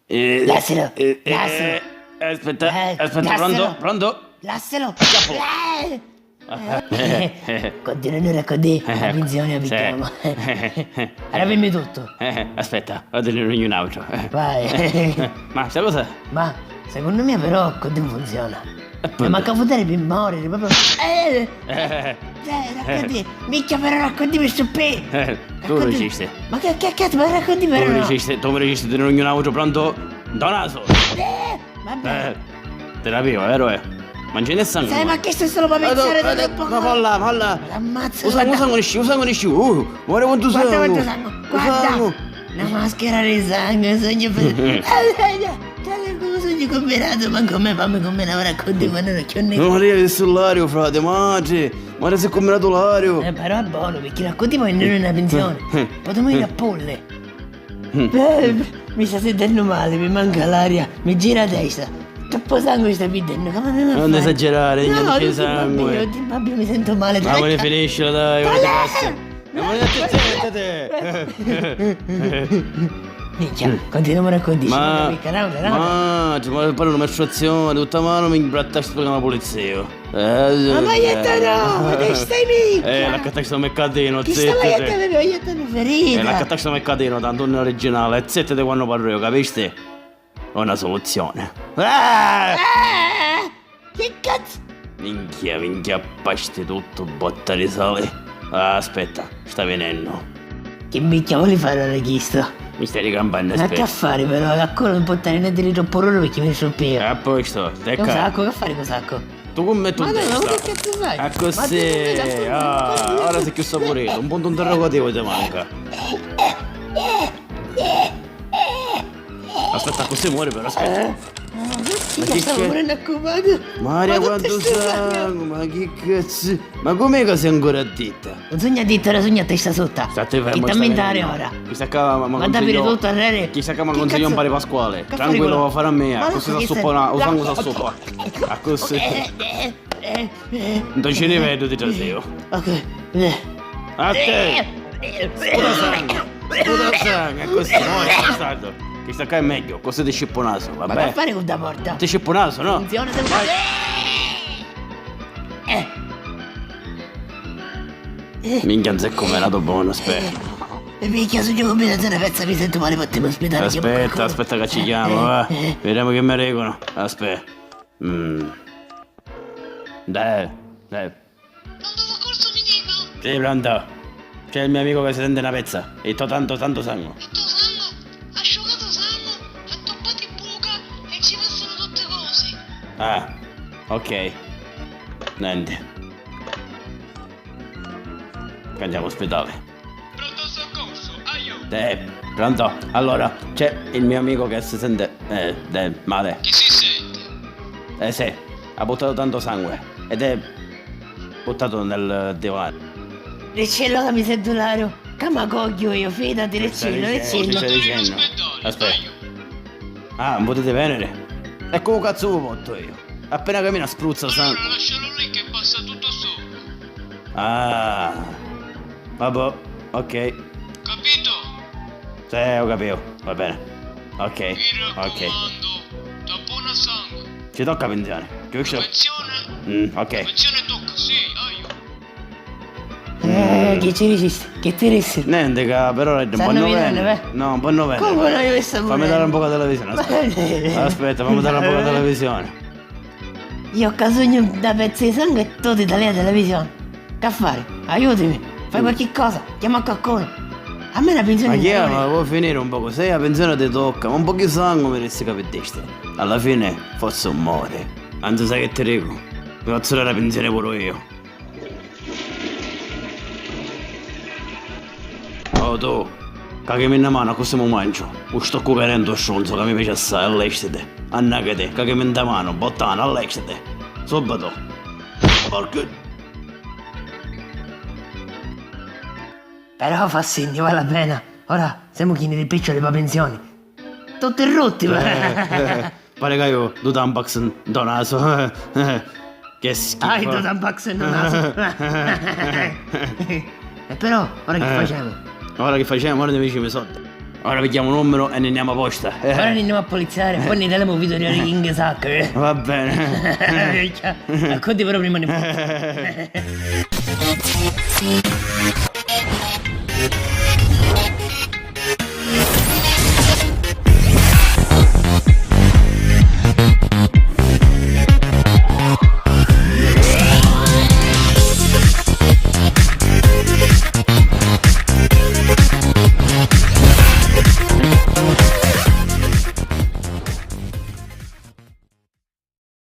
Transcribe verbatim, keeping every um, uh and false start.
Eh, lassalo, eh, eh, lassalo. Eh, aspetta, eh, aspetta, pronto? Lassalo. Pronto? Lassalo. Capo. Eh. Continuando a raccontare la pensione, sì. Abbiamo. Arrabbiami tutto. Eh, aspetta, vado a dire un altro. Vai. Ma sta cosa? Ma secondo me però così non funziona. E appunto. Ma manca a votare per morire, proprio. Eh! Eh, racconti, minchia, però racconti per stupì. Eh, tu lo dicesti. Ma che, che cazzo, ma racconti però. Tu lo dicesti, tu mi dicesti di ogni altro, pronto? Donaso. Eh, vabbè. Eh, te la viva, vero è? Ma non ce ne stanno. Sai, ma questo è solo per pensare da troppo. Ma falla, falla. L'ammazzo. Usa, usa, unisci, usa, unisci. Uh, muore quanto sangue. Guarda quanto sangue, guarda. Una maschera di sangue, sogno per. Sogno combinato, manco a me, fammi combinare ora con te quando non c'è nessuno. Ma Maria, che sull'ario, frate, madre, ma ora si è combinato l'ario. Eh, però è buono, perché racconti poi non è una pensione. Potremmo ir a polle. Eh, mi sta sentendo male, mi manca l'aria, mi gira la testa. Troppo sangue sta pidenno, come mi. Non esagerare, no, non c'è sangue. Oddio, mi sento male. Ma vuole finiscila, dai, ora ti passa. Ma ora ti sentite. Minchia, continuiamo a raccontare. Ma, ma, ma poi una mestruazione, tutta mano mi imbrattaste per una polizia. Eh, ma maglietta no, ma che stai mica? Eh, l'accattaxi a me catino, zittiti. Chi sta maglietta aveva maglietta ferita? Eh, l'accattaxi a me catino, tanto non è originale, zittiti quando parlo io, capisti? Ho una soluzione. Ah! Eh! Che cazzo? Minchia, minchia, pasti tutto, botta di sale. Ah, aspetta, sta venendo. Che minchia vuoi fare ora chisto? Mi stai ricampando, aspetta. Ma che affari però, ancora non portare niente di troppo roro perché mi sono pieno. A posto, te. Che sacco, che affari con sacco? Tu con me tu. Ma no, ma che cazzo sai? Ah, così. Ah, ora sei più saporito. Un punto interrogativo ti manca. Aspetta, così muore però, aspetta. Eh? Ma chi sta morendo a cumano? Maria, quanto sangue, ma che cazzo? Ma com'è che sei ancora a ditta? Non sogna ditta, ora sogna a testa sotto. State fermo. Chi t'ammentare ora? Questa qua ma consiglio. Tutto, arrere. Questa qua ma consiglio un pari Pasquale. Tranquillo, lo farà a me. Così si assoppa, lo sangue si assoppa. Ah, così. Non ce ne vedo di traseo. Ok. A te! Sputa sangue! Sputa sangue! Così, no, è bastardo. Questa qua è meglio, così ti scippo naso, vabbè. Ma che fare con la porta? Ti scippo naso, no? Funziona sempre. Minchia, non sei come nato buono, aspetta. E minchia, sogno combinato una pezza, mi sento male, portami all'ospedale. Aspetta, aspetta che ci chiamo, va. Vediamo che mi regolo. Aspetta. Mm. Dai, dai. Pronto soccorso, mi dico? Sì, pronto. C'è il mio amico che si sente una pezza. E to tanto, tanto sangue. E to sangue? Asciugato sangue, attoppato in buca e ci passano tutte cose. Ah, ok. Niente. Andiamo all'ospedale. Pronto soccorso, aiuto! Eh, pronto? Allora, c'è il mio amico che si sente, eh, eh, male. Che si sente? Eh sì, ha buttato tanto sangue ed è buttato nel divano. Ricciello che mi sento l'ario, che mi coglio io, fidati, Ricciello, Ricciello. Che stai dicendo? Aspetta. Ah, non potete venire? E come cazzo vi porto io? Appena cammina spruzza sangue. Allora lascialo lì che passa tutto solo. Ah, vabbè, ok. Capito? Sì, ho capito, va bene. Ok, ok. Mi raccomando, tappona sangue. Ci tocca pensione, giusto? Pensione? Mm, ok. Pensione tocca, sì, aiuto. Eh, che ci dicisti? Che ti dissi? Niente, ca però è un po' novembre. No, un po' novembre. Come non hai visto? Fammi dare un po' della visione, aspetta. Aspetta, fammi dare un po' della visione. Io ho bisogno da pezzi di sangue e tu ti tagli la televisione. Che fare? Aiutami, fai qualche cosa, chiama qualcuno. A me la pensione. Ma chi è? Ma vuoi finire un poco? Se la pensione ti tocca, ma un po' di sangue mi resti capitesti. Alla fine, forse un muore. Anzi, sai che ti dico? Mi faccio dare la pensione pure io. Oh tu, cachimi na mano, accussì mu manciu. U stoccu ca è dentru, strunzu, ca mi piaci assai, allestiti. Annacati, cachimi nta mano, bottana, allestiti. Subito. Porcu. Però fa segno, vale la pena. Ora semu chini di piccioli pa pensioni. Tutti rutti, ma. Pare ca haiu du Tampax ntô nasu. Che schifo. Hai du Tampax ntô nasu. E però, ora chi facemu? Ora chi facemu? Ora ti dicimi soddi. Ora pigghiamo un numero e ne andiamo a posta. Ora ne andiamo a poliziare, poi ne dà un video di King Sucker. Va bene. Minchia, a conti però prima ne